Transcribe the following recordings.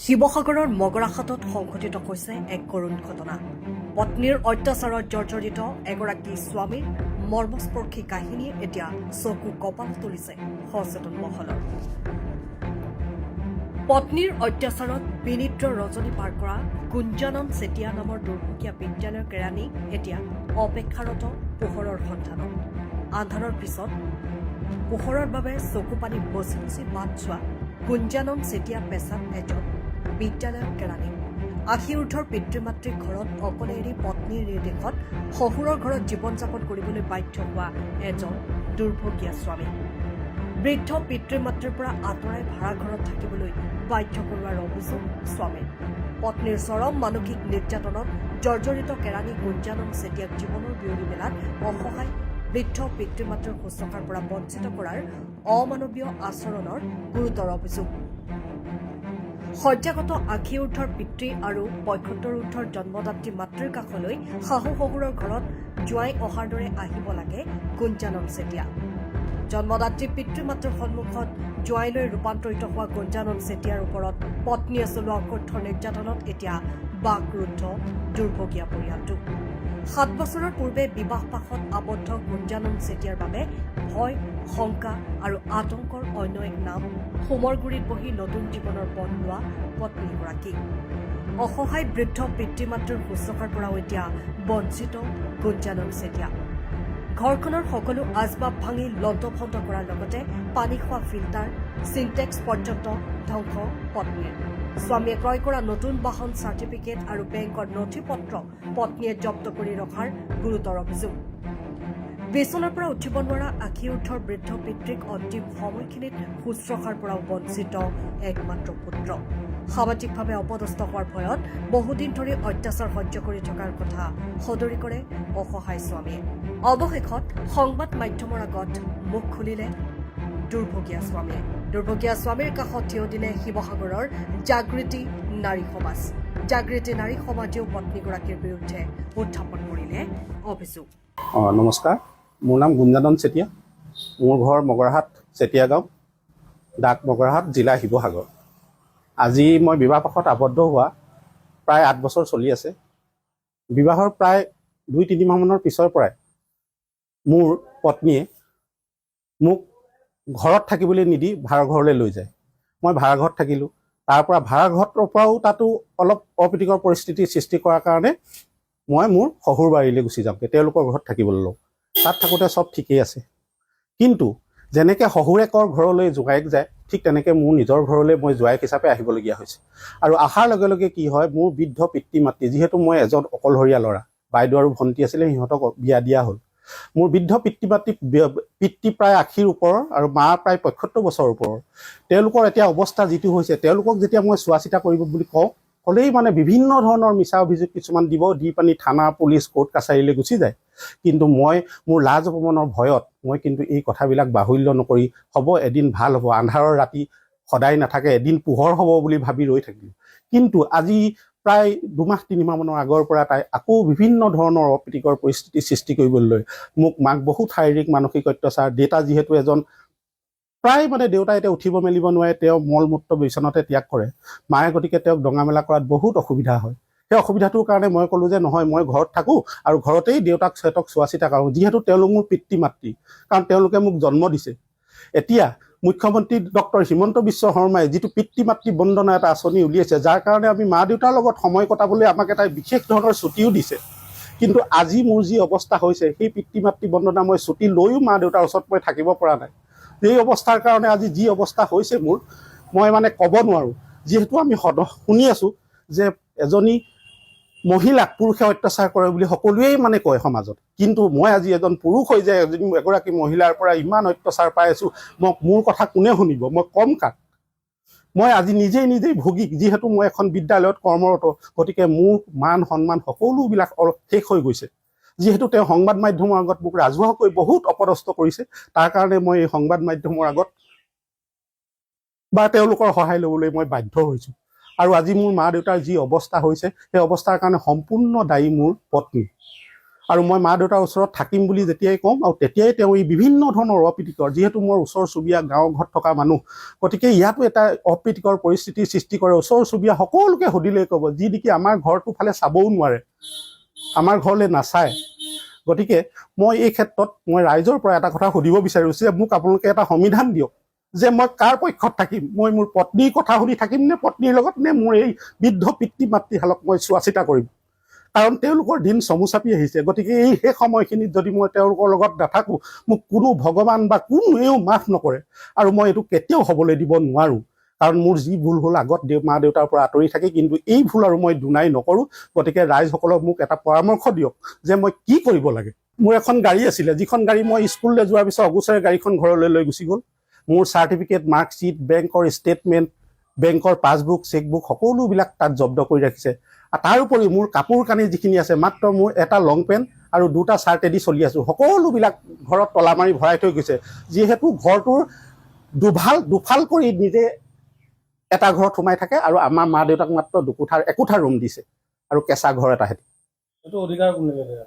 শিৱসাগৰৰ মগৰাহাটত সংঘটিত হৈছে এক কৰুণ ঘটনা। পত্নীৰ অত্যাচাৰত জৰ্জৰিত এগৰাকী স্বামীৰ মৰ্মস্পৰ্শী কাহিনীয়ে এতিয়া চকু কপালত তুলিছে সচেতন মহলৰ। পত্নীৰ অত্যাচাৰত বিনিদ্ৰ ৰজনী পাৰ কৰা গুঞ্জানন চেতিয়া নামৰ দুৰ্ভগীয়া বিদ্যালয়ৰ কেৰাণী এতিয়া অপেক্ষাৰত পোহৰৰ সন্ধানত। আন্ধাৰৰ পিছত পোহৰৰ বাবে চকু পানী মচি মচি বাট চোৱা গুঞ্জানন চেতিয়া পেছাত এজন বিদ্যালয়ৰ কেৰাণী। 80 ঊৰ্ধৰ পিতৃ মাতৃক ঘৰত অকলে এৰি পত্নীৰ নিৰ্দেশত শহুৰৰ ঘৰত জীৱন যাপন কৰিবলৈ বাধ্য হোৱা এজন দুৰ্ভগীয়া স্বামী। বৃদ্ধ পিতৃ মাতৃৰ পৰা আঁতৰাই ভাড়া ঘৰত থাকিবলৈ বাধ্য কৰোৱাৰ অভিযোগ স্বামীৰ। পত্নীৰ চৰম মানসিক নিৰ্যাতনত জৰ্জৰিত কেৰাণী গুঞ্জানন চেতিয়াক জীৱনৰ বিয়লি বেলাত অসহায় বৃদ্ধ পিতৃ মাতৃৰ শুশ্ৰূষাৰ পৰা বঞ্চিত কৰাৰ অমানৱীয় আচৰণৰ গুৰুতৰ অভিযোগ। শয্যাগত 80 ঊৰ্ধৰ পিতৃ আৰু 75 ঊৰ্ধৰ জন্মদাত্ৰী মাতৃৰ কাষলৈ শাহু শহুৰৰ ঘৰত জোঁৱাই অহাৰ দৰে আহিব লাগে গুঞ্জানন চেতিয়া। জন্মদাত্ৰী পিতৃ মাতৃৰ সন্মুখত জোঁৱাইলৈ ৰূপান্তৰিত হোৱা গুঞ্জানন চেতিয়াৰ ওপৰত পত্নীয়ে চলোৱা অকথ্য নিৰ্যাতনত এতিয়া বাকৰুদ্ধ দুৰ্ভগীয়া পৰিয়ালটো। 7 বছৰৰ পূৰ্বে বিবাহ পাশত আবদ্ধ গুঞ্জানন চেতিয়াৰ বাবে ভয়, শংকা আৰু আতংকৰ অন্য এক নাম হোমৰগুৰিত বহি নতুন জীৱনৰ পণ লোৱা পত্নীগৰাকী। অসহায় বৃদ্ধ পিতৃ মাতৃৰ শুশ্ৰূষাৰ পৰাও এতিয়া বঞ্চিত গুঞ্জানন চেতিয়া। ঘৰখনৰ সকলো আচবাব ভাঙি লণ্ডভণ্ড কৰাৰ লগতে পানী খোৱা ফিল্টাৰ, চিনটেক্স পৰ্যন্ত ধ্বংস পত্নীৰ। স্বামীয়ে ক্ৰয় কৰা নতুন বাহন, চাৰ্টিফিকেট আৰু বেংকৰ নথি পত্ৰ পত্নীয়ে জব্দ কৰি ৰখাৰ গুৰুতৰ অভিযোগ। বিচনাৰ পৰা উঠিব নোৱাৰা 80 ঊৰ্ধৰ বৃদ্ধ পিতৃক অন্তিম সময়খিনিত শুশ্ৰূষাৰ পৰাও বঞ্চিত একমাত্ৰ পুত্ৰ। সামাজিকভাৱে অপদস্থ হোৱাৰ ভয়ত বহুদিন ধৰি অত্যাচাৰ সহ্য কৰি থকাৰ কথা সদৰি কৰে অসহায় স্বামীয়ে। অৱশেষত সংবাদ মাধ্যমৰ আগত মুখ খুলিলে দুৰ্ভগীয়া স্বামীয়ে। দুৰ্ভগীয়া স্বামীৰ কাষত থিয় দিলে শিৱসাগৰৰ জাগৃতি নাৰী সমাজ। জাগৃতি নাৰী সমাজেও পত্নীগৰাকীৰ বিৰুদ্ধে উত্থাপন কৰিলে অভিযোগ। অঁ, নমস্কাৰ। মোৰ নাম গুঞ্জানন চেতিয়া। মোৰ ঘৰ মগৰাহাট, চেতিয়া গাঁও, ডাক মগৰাহাট, জিলা শিৱসাগৰ। আজি মই বিবাহ পাশত আবদ্ধ হোৱা প্ৰায় 8 বছৰ চলি আছে। বিবাহৰ প্ৰায় 2-3 মাহমানৰ পিছৰ পৰাই মোৰ পত্নীয়ে মোক ঘৰত থাকিবলৈ নিদি ভাড়া ঘৰলৈ লৈ যায়। মই ভাড়া ঘৰত থাকিলোঁ। তাৰ পৰা ভাড়া ঘৰৰ পৰাও তাতো অলপ অপ্ৰীতিকৰ পৰিস্থিতিৰ সৃষ্টি কৰাৰ কাৰণে মই মোৰ শহুৰ বাৰীলৈ গুচি যাওঁগৈ, তেওঁলোকৰ ঘৰত থাকিবলৈ লওঁ। তাত থাকোঁতে চব ঠিকেই আছে, কিন্তু যেনেকৈ শহুৰেকৰ ঘৰলৈ জোঁৱায়েক যায়, ঠিক তেনেকৈ মোৰ নিজৰ ঘৰলৈ মই জোঁৱায়েক হিচাপে আহিবলগীয়া হৈছে। আৰু অহাৰ লগে লগে কি হয়, মোৰ বৃদ্ধ পিতৃ মাতৃ, যিহেতু মই এজন অকলশৰীয়া ল'ৰা, বাইদেউ আৰু ভণ্টি আছিলে, সিহঁতক বিয়া দিয়া হ'ল। মোৰ বৃদ্ধ পিতৃ মাতৃ, পিতৃ প্ৰায় 80ৰ ওপৰৰ আৰু মা প্ৰায় 75 বছৰৰ ওপৰৰ। তেওঁলোকৰ এতিয়া অৱস্থা যিটো হৈছে, তেওঁলোকক যেতিয়া মই চোৱা চিতা কৰিব বুলি কওঁ, ক'লেই মানে বিভিন্ন ধৰণৰ মিছা অভিযোগ কিছুমান দিব, দি পানি থানা, পুলিচ, কোৰ্ট কাছাৰীলৈ গুচি যায়। কিন্তু মই মোৰ লাজ অপমানৰ ভয়ত মই কিন্তু এই কথাবিলাক বাহুল্য নকৰি, হ'ব, এদিন ভাল হ'ব, আন্ধাৰৰ ৰাতি সদায় নাথাকে, এদিন পোহৰ হ'ব বুলি ভাবি ৰৈ থাকিলোঁ। কিন্তু আজি প্ৰায় 2মাহ 3মাহমানৰ আগৰ পৰা তাই আকৌ বিভিন্ন ধৰণৰ অপ্ৰীতিকৰ পৰিস্থিতি সৃষ্টি কৰিবলৈ লৈ মোক, মাক বহুত শাৰীৰিক মানসিক অত্যাচাৰ। দেউতা যিহেতু এজন প্ৰায় মানে দেউতা এতিয়া উঠিব মেলিব নোৱাৰে, তেওঁ মল মূত্ৰ বিচনাতে ত্যাগ কৰে। মায়ে গতিকে তেওঁক দঙা মেলা কৰাত বহুত অসুবিধা হয়। সেই অসুবিধাটোৰ কাৰণে মই ক'লোঁ যে নহয়, মই ঘৰত থাকোঁ আৰু ঘৰতেই দেউতাক সিহঁতক চোৱা চিতা কৰোঁ, যিহেতু তেওঁলোক মোৰ পিতৃ মাতৃ, কাৰণ তেওঁলোকে মোক জন্ম দিছে। এতিয়া মুখ্যমন্ত্ৰী ডক্টৰ হিমন্ত বিশ্ব শৰ্মাই যিটো পিতৃ মাতৃ বন্দনা এটা আঁচনি উলিয়াইছে, যাৰ কাৰণে আমি মা দেউতাৰ লগত সময় কটাবলৈ আমাক এটা বিশেষ ধৰণৰ ছুটিও দিছে। কিন্তু আজি মোৰ যি অৱস্থা হৈছে, সেই পিতৃ মাতৃ বন্দনা মই ছুটি লৈও মা দেউতাৰ ওচৰত মই থাকিব পৰা নাই। এই অৱস্থাৰ কাৰণে আজি যি অৱস্থা হৈছে মোৰ, মই মানে ক'ব নোৱাৰোঁ। যিহেতু আমি শুনি আছোঁ যে এজনী মহিলাক পুৰুষে অত্যাচাৰ কৰে বুলি সকলোৱেই মানে কয় সমাজত, কিন্তু মই আজি এজন পুৰুষ হৈ যে এগৰাকী মহিলাৰ পৰা ইমান অত্যাচাৰ পাই আছোঁ, মোক মোৰ কথা কোনে শুনিব? মই কম কাক? মই আজি নিজেই নিজেই ভুগি, যিহেতু মই এখন বিদ্যালয়ত কৰ্মৰত, গতিকে মোৰ মান সন্মান সকলোবিলাক অলপ শেষ হৈ গৈছে। যিহেতু তেওঁ সংবাদ মাধ্যমৰ আগত মোক ৰাজহুৱাকৈ বহুত অপদস্থ কৰিছে, তাৰ কাৰণে মই এই সংবাদ মাধ্যমৰ আগত বা তেওঁলোকৰ সহায় ল'বলৈ মই বাধ্য হৈছোঁ। আৰু আজি মোৰ মা দেউতাৰ যি অৱস্থা হৈছে, সেই অৱস্থাৰ কাৰণে সম্পূৰ্ণ দায়ী মোৰ পত্নী। আৰু মই মা দেউতাৰ ওচৰত থাকিম বুলি যেতিয়াই ক'ম আৰু তেতিয়াই তেওঁ এই বিভিন্ন ধৰণৰ অপ্ৰীতিকৰ, যিহেতু মোৰ ওচৰ চুবুৰীয়া গাঁও ঘৰত থকা মানুহ, গতিকে ইয়াতো এটা অপ্ৰীতিকৰ পৰিস্থিতিৰ সৃষ্টি কৰে। ওচৰ চুবুৰীয়া সকলোকে সুধিলেই ক'ব, যি নেকি আমাৰ ঘৰটোৰ ফালে চাবও নোৱাৰে, আমাৰ ঘৰলৈ নাচায়। গতিকে মই এই ক্ষেত্ৰত মই ৰাইজৰ পৰা এটা কথা সুধিব বিচাৰিছোঁ যে মোক আপোনালোকে এটা সমিধান দিয়ক যে মই কাৰ পক্ষত থাকিম। মই মোৰ পত্নীৰ কথা শুনি থাকিম নে পত্নীৰ লগত, নে মোৰ এই বৃদ্ধ পিতৃ মাতৃহালক মই চোৱা চিতা কৰিম? কাৰণ তেওঁলোকৰ দিন চমু চাপি আহিছে। গতিকে এই সেই সময়খিনিত যদি মই তেওঁলোকৰ লগত নাথাকোঁ, মোক কোনো ভগৱান বা কোনোৱেও মাফ নকৰে। আৰু মই এইটো কেতিয়াও হ'বলৈ দিব নোৱাৰোঁ। কাৰণ মোৰ যি ভুল হ'ল আগত মা দেউতাৰ পৰা আঁতৰি থাকি, কিন্তু এই ভুল আৰু মই দুনাই নকৰোঁ। গতিকে ৰাইজসকলক মোক এটা পৰামৰ্শ দিয়ক যে মই কি কৰিব লাগে। মোৰ এখন গাড়ী আছিলে, যিখন গাড়ী মই স্কুললৈ যোৱাৰ পিছত অগোচৰে গাড়ীখন ঘৰলৈ লৈ গুচি গ'ল। মোৰ চাৰ্টিফিকেট, মাৰ্কশ্বিট, বেংকৰ ষ্টেটমেণ্ট, বেংকৰ পাছবুক, চেকবুক সকলোবিলাক তাত জব্দ কৰি ৰাখিছে। আৰু তাৰ উপৰিও মোৰ কাপোৰ কানি যিখিনি আছে, মাত্ৰ মোৰ এটা লং পেণ্ট আৰু দুটা চাৰ্টেদি চলি আছোঁ, সকলোবিলাক ঘৰত তলা মাৰি ভৰাই থৈ গৈছে। যিহেতু ঘৰটোৰ দুফাল কৰি নিজে এটা ঘৰত সোমাই থাকে আৰু আমাৰ মা দেউতাক মাত্ৰ দুকোঠাৰ একোঠা ৰুম দিছে আৰু কেঁচা ঘৰ এটা হেঁতি। এইটো অধিকাৰ কোনে দিলে?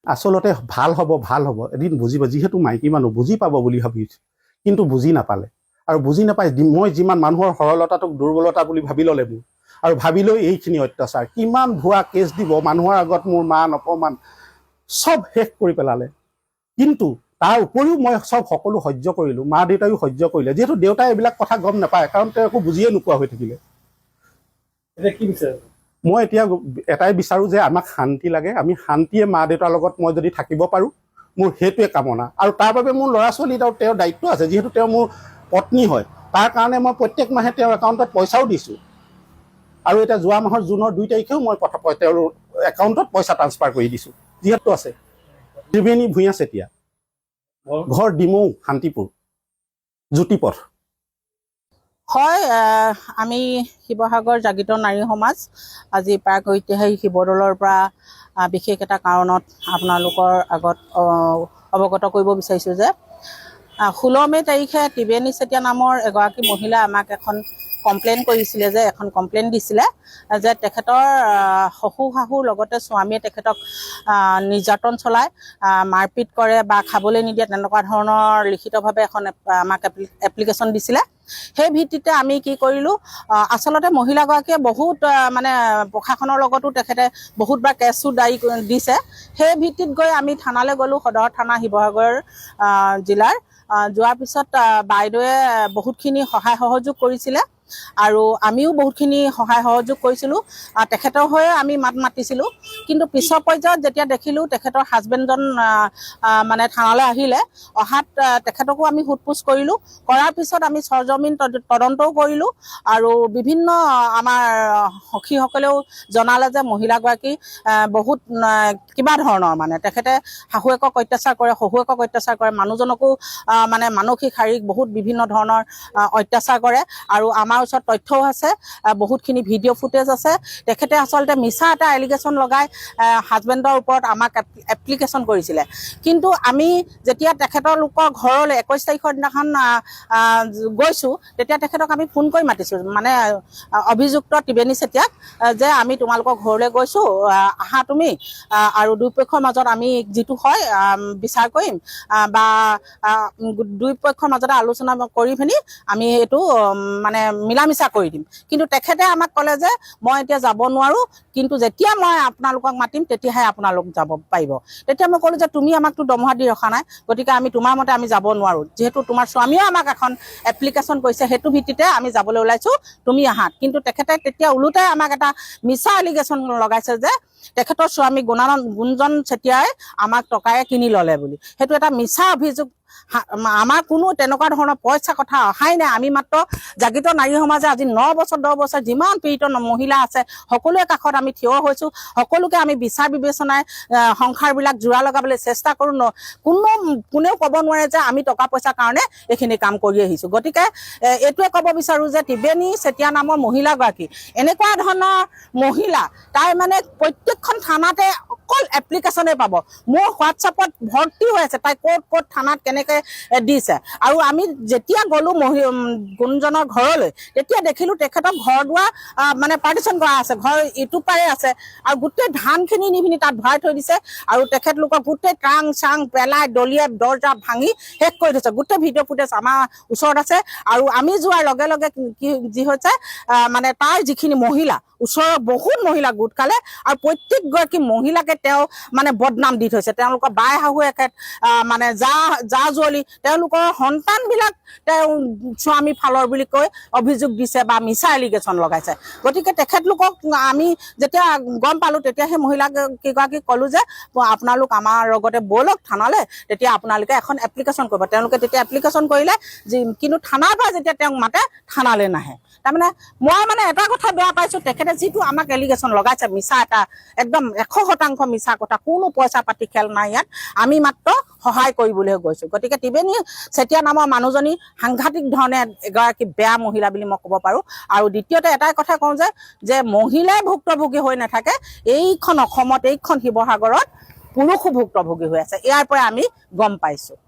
আচলতে ভাল হ'ব, ভাল হ'ব, এদিন বুজিব। যিহেতু মাইকী মানুহ, বুজি পাব বুলি ভাবিছোঁ, কিন্তু বুজি নাপালে। আৰু বুজি নাপাই মই যিমান মানুহৰ সৰলতাটোক দুৰ্বলতা বুলি ভাবি ল'লে মোৰ, আৰু ভাবি লৈ এইখিনি অত্যাচাৰ, কিমান ভুৱা কেছ দিব, মানুহৰ আগত মোৰ মান অপমান চব শেষ কৰি পেলালে। কিন্তু তাৰ উপৰিও মই চব সকলো সহ্য কৰিলোঁ, মা দেউতাইও সহ্য কৰিলে। যিহেতু দেউতাই এইবিলাক কথা গম নাপায়, কাৰণ তেওঁ একো বুজিয়ে নোপোৱা হৈ থাকিলে। এতিয়া কি বিচাৰে? মই এতিয়া এটাই বিচাৰোঁ যে আমাক শান্তি লাগে। আমি শান্তিয়ে মা দেউতাৰ লগত মই যদি থাকিব পাৰোঁ, মোৰ সেইটোৱে কামনা। আৰু তাৰ বাবে মোৰ ল'ৰা ছোৱালীত আৰু তেওঁৰ দায়িত্ব আছে, যিহেতু তেওঁ মোৰ পত্নী হয়। তাৰ কাৰণে মই প্ৰত্যেক মাহে তেওঁৰ একাউণ্টত পইচাও দিছোঁ। আৰু এতিয়া যোৱা মাহৰ জুনৰ 2 তাৰিখেও মই তেওঁৰ একাউণ্টত পইচা ট্ৰান্সফাৰ কৰি দিছোঁ, যিহেতু আছে। ত্ৰিবেণী ভূঞা চেতিয়া। ঘৰ? ঘৰ ডিমৌ শান্তিপুৰ জ্যোতিপথ। হয়, আমি শিৱসাগৰ জাগৃত নাৰী সমাজ আজি প্ৰাগৈতিহাসিক শিৱদৌলৰ পৰা বিশেষ এটা কাৰণত আপোনালোকৰ আগত অৱগত কৰিব বিচাৰিছোঁ যে 16 মে' তাৰিখে ত্ৰিবেণী চেতিয়া নামৰ এগৰাকী মহিলা আমাক এখন কমপ্লেইন কৰিছিলে, যে এখন কমপ্লেইন দিছিলে যে তেখেতৰ শহুৰ শাহুৰ লগতে স্বামীয়ে তেখেতক নিৰ্যাতন চলায়, মাৰপিট কৰে বা খাবলৈ নিদিয়ে, তেনেকুৱা ধৰণৰ লিখিতভাৱে এখন আমাক এপ্লিকেশ্যন দিছিলে। সেই ভিত্তিতে আমি কি কৰিলোঁ, আচলতে মহিলাগৰাকীয়ে বহুত মানে প্ৰশাসনৰ লগতো তেখেতে বহুতবাৰ কেছো দায়ী দিছে। সেই ভিত্তিত গৈ আমি থানালৈ গ'লোঁ, সদৰ থানা শিৱসাগৰ জিলাৰ। যোৱাৰ পিছত বাইদেৱে বহুতখিনি সহায় সহযোগ কৰিছিলে আৰু আমিও বহুতখিনি সহায় সহযোগ কৰিছিলোঁ। তেখেতৰ হৈয়ে আমি মাত মাতিছিলোঁ। কিন্তু পিছৰ পৰ্যায়ত যেতিয়া দেখিলোঁ তেখেতৰ হাজবেণ্ডজন মানে থানালৈ আহিলে, অহাত তেখেতকো আমি সোধ পোছ কৰিলোঁ। কৰাৰ পিছত আমি সৰজমিন তদন্তও কৰিলোঁ আৰু বিভিন্ন আমাৰ সখীসকলেও জনালে যে মহিলাগৰাকী বহুত কিবা ধৰণৰ মানে তেখেতে শাহুৱেকক অত্যাচাৰ কৰে, শহুৱেকক অত্যাচাৰ কৰে, মানুহজনকো মানে মানসিক শাৰীৰিক বহুত বিভিন্ন ধৰণৰ অত্যাচাৰ কৰে। আৰু আমাৰ ওচৰত তথ্যও আছে, বহুতখিনি ভিডিঅ' ফুটেজ আছে। তেখেতে আচলতে মিছা এটা এলিগেশ্যন লগাই হাজবেণ্ডৰ ওপৰত আমাক এপ্লিকেশ্যন কৰিছিলে। কিন্তু আমি যেতিয়া তেখেতৰ লোকৰ ঘৰলৈ 21 তাৰিখৰ দিনাখন গৈছোঁ, তেতিয়া তেখেতক আমি ফোন কৰি মাতিছোঁ, মানে অভিযুক্ত ত্ৰিবেণী চেতিয়াক, যে আমি তোমালোকৰ ঘৰলৈ গৈছোঁ, আহা তুমি, আৰু দুয়োপক্ষৰ মাজত আমি যিটো হয় বিচাৰ কৰিম, বা দুয়োপক্ষৰ মাজতে আলোচনা কৰি পিনি আমি এইটো মানে মিলা মিছা কৰি দিম। কিন্তু তেখেতে আমাক ক'লে যে মই এতিয়া যাব নোৱাৰোঁ, কিন্তু যেতিয়া মই আপোনালোকক মাতিম তেতিয়াহে আপোনালোক যাব পাৰিব। তেতিয়া মই ক'লোঁ যে তুমি আমাকতো দৰমহা দি ৰখা নাই, গতিকে আমি তোমাৰ মতে আমি যাব নোৱাৰোঁ। যিহেতু তোমাৰ স্বামীয়েও আমাক এখন এপ্লিকেশ্যন কৰিছে, সেইটো ভিত্তিতে আমি যাবলৈ ওলাইছোঁ, তুমি আহা। কিন্তু তেখেতে তেতিয়া ওলোটাই আমাক এটা মিছা এলিগেশ্যন লগাইছে যে তেখেতৰ স্বামী গুঞ্জন চেতিয়াই আমাক টকাৰে কিনি ল'লে বুলি। সেইটো এটা মিছা অভিযোগ। আমাৰ কোনো তেনেকুৱা ধৰণৰ পইচা কথা অহাই নাই। আমি মাত্ৰ জাগৃত নাৰী সমাজে আজি 9 বছৰ 10 বছৰ যিমান পীড়িত মহিলা আছে সকলোৰে কাষত আমি থিয় হৈছোঁ। সকলোকে আমি বিচাৰ বিবেচনাই সংসাৰবিলাক জোৰা লগাবলৈ চেষ্টা কৰোঁ। কোনেও ক'ব নোৱাৰে যে আমি টকা পইচাৰ কাৰণে এইখিনি কাম কৰি আহিছোঁ। গতিকে এইটোৱে ক'ব বিচাৰোঁ যে ত্ৰিবেণী চেতিয়া নামৰ মহিলাগৰাকী এনেকুৱা ধৰণৰ মহিলা, তাই মানে প্ৰত্যেকখন থানাতে অকল এপ্লিকেশ্যনেই পাব। মোৰ হোৱাটছআপত ভৰ্তি হৈ আছে তাই ক'ত ক'ত থানাত কেনেকৈ তেনেকে দিছে। আৰু আমি যেতিয়া গ'লো গুণজনৰ ঘৰলৈ, তেতিয়া দেখিলো তেখেতৰ ঘৰ দুৱাৰ মানে পাৰ্টিশ্যন কৰা আছে, ঘৰ ইটো পাৰে আছে আৰু গোটেই ধানখিনি নি পিনি তাত ভৰাই থৈ দিছে। আৰু তেখেতলোকক গোটেই ট্ৰাং চাং পেলাই দলিয়াই দৰ্জা ভাঙি শেষ কৰি থৈছে। গোটেই ভিডিঅ' ফুটেজ আমাৰ ওচৰত আছে। আৰু আমি যোৱাৰ লগে লগে কি যি হৈছে, মানে তাৰ যিখিনি মহিলা, ওচৰৰ বহুত মহিলা গোট খালে আৰু প্ৰত্যেকগৰাকী মহিলাকে তেওঁ মানে বদনাম দি থৈছে। তেওঁলোকৰ বাই শাহুৱেকে, মানে জা জা জুৱলী, তেওঁলোকৰ সন্তানবিলাক তেওঁ স্বামী ফালৰ বুলি কৈ অভিযোগ দিছে বা মিছা এলিগেশ্যন লগাইছে। গতিকে তেখেতলোকক আমি যেতিয়া গম পালোঁ, তেতিয়া সেই মহিলাকেইগৰাকীক ক'লোঁ যে আপোনালোক আমাৰ লগতে ব'লক থানালৈ, তেতিয়া আপোনালোকে এখন এপ্লিকেশ্যন কৰিব। তেওঁলোকে তেতিয়া এপ্লিকেশ্যন কৰিলে, যি কিন্তু থানাৰ পৰা যেতিয়া তেওঁক মাতে, থানালৈ নাহে। তাৰমানে মই মানে এটা কথা বেয়া পাইছোঁ, তেখেতে যিটো আমাক এলিগেশ্যন লগাইছে, মিছা এটা, একদম 100% মিছা কথা। কোনো পইচা পাতি খেল নাই ইয়াত, আমি মাত্ৰ সহায় কৰিবলৈহে গৈছোঁ। গতিকে ত্ৰিবেণী চেতিয়া নামৰ মানুহজনী সাংঘাতিক ধৰণে এগৰাকী বেয়া মহিলা বুলি মই ক'ব পাৰোঁ। আৰু দ্বিতীয়তে এটাই কথা কওঁ যে মহিলাই ভুক্তভোগী হৈ নাথাকে, এইখন অসমত, এইখন শিৱসাগৰত পুৰুষো ভুক্তভোগী হৈ আছে। ইয়াৰ পৰা আমি গম পাইছোঁ।